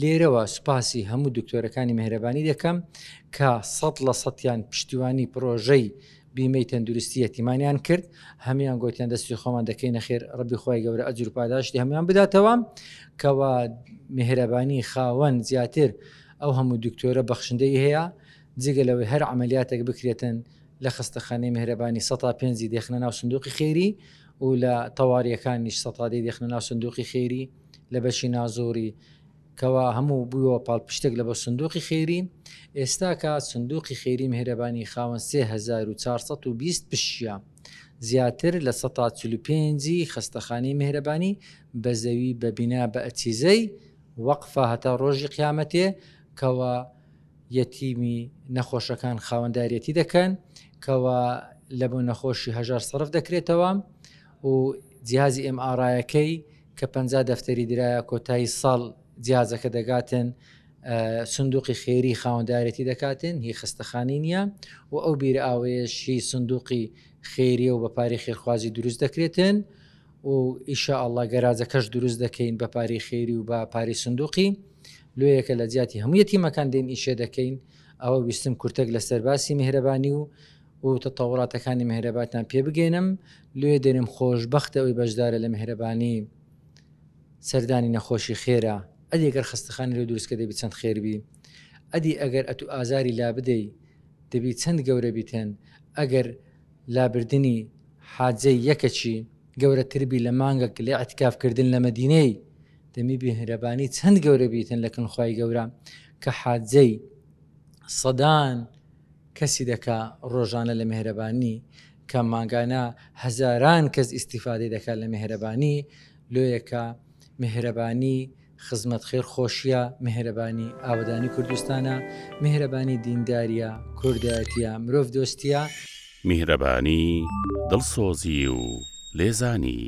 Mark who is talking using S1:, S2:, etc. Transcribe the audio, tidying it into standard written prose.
S1: لێرەوە سوپاسی هەموو دکتۆرەکانی میهرەبانی دەکەم کە سەد لە سەتیان پشتیوانی پرۆژەی بیمەی تەندروستی یەتیمانیان کرد، هەموان گۆتیان دەستی خۆمان دەکەینە خێر، ڕەبی خوای گەورە ئەجر و پاداشتی هەموان بداتەوە، کەوا میهرەبانی خاوەن زیاتر ئەو هەموو دکتۆرە بەخشندەی هەیە، جگە لەوەی هەر عەمەلیاتێک بکرێتن لە خەستەخانەی میهرەبانی سەتا پێنجی دێخنە ناو سندوقی خێری و لە تەواریەکانیش سەتا دەی دێخنە ناو سندوقی خێری لە بەشی نازۆری کەوا هەموو بووە پاڵپشتێک لە بۆ سندوقی خێری، ئێستاکە سندوقی خێری میهرەبانی خاوەن 3420 پشکیە، زیاتر لە سەتا 45 ی خەستەخانەی میهرەبانی بە زەوی بە بینا بە ئەچیزەی وەقفە هەتا ڕۆژی قیامەتێ کەوا یەتیمی نەخۆشەکان خاوەنداریەتی دەکەن کەوا لە بۆ نەخۆشی هەژار سەرف دەکرێتەوە و جیهازی ئێم ئاڕایەکەی کە 50 دەفتەری درایە کۆتایی ساڵ جیازەکە دەگاتن سندوقی خێری خاوەندارێتی دەکاتن هی خستەخانی نییە و ئەو بیر ئاوەیەش هی سندوقی خێریە و بە پارەی خێرخوازی دروست دەکرێتن و ئیشاءاللە گەراجەکەش دروست دەکەین بە پارەی خێری و بە پارەی سندوقی لۆیەکە لە جیاتی هەموو یەتیمەکان دێن ئیشێ دەکەین ئەوە ویستم کورتەک لەسەر باسی میهرەبانی و و تەتەوڕاتەکانی میهرەباتان پێ بگەینم لۆیە دەرێم خۆشبەختە ئەوی بەشدارە لە میهرەبانی سەردانی نەخۆشی خێرە ئەدی گەر خەستەخانی لۆ دروستکە دەبی چەند خێر بی ئەدی ئەگەر ئەتو ئازاری لابدەی دەبی چەند گەورە بیتن ئەگەر لابردنی حاجەی یەکەکی گەورەتر بی لە مانگەک لە ئیعتکاف کردن لە مەدینەی دەمی میهرەبانی چەند گەورە بیتن لە کن خوای گەورە کە حاجەی سەدان کەسی دەکا ڕۆژانە لە میهرەبانی کە مانگانە هەزاران کەس ئیستیفادەی دەکات لە میهرەبانی لۆیەکە میهرەبانی خزمەت خێر خۆشیە میهرەبانی ئاوەدانی کوردستانە میهرەبانی دینداریە کوردایەتیە مرۆڤ دۆستیە.
S2: میهرەبانی، دڵسۆزی و لێزانی.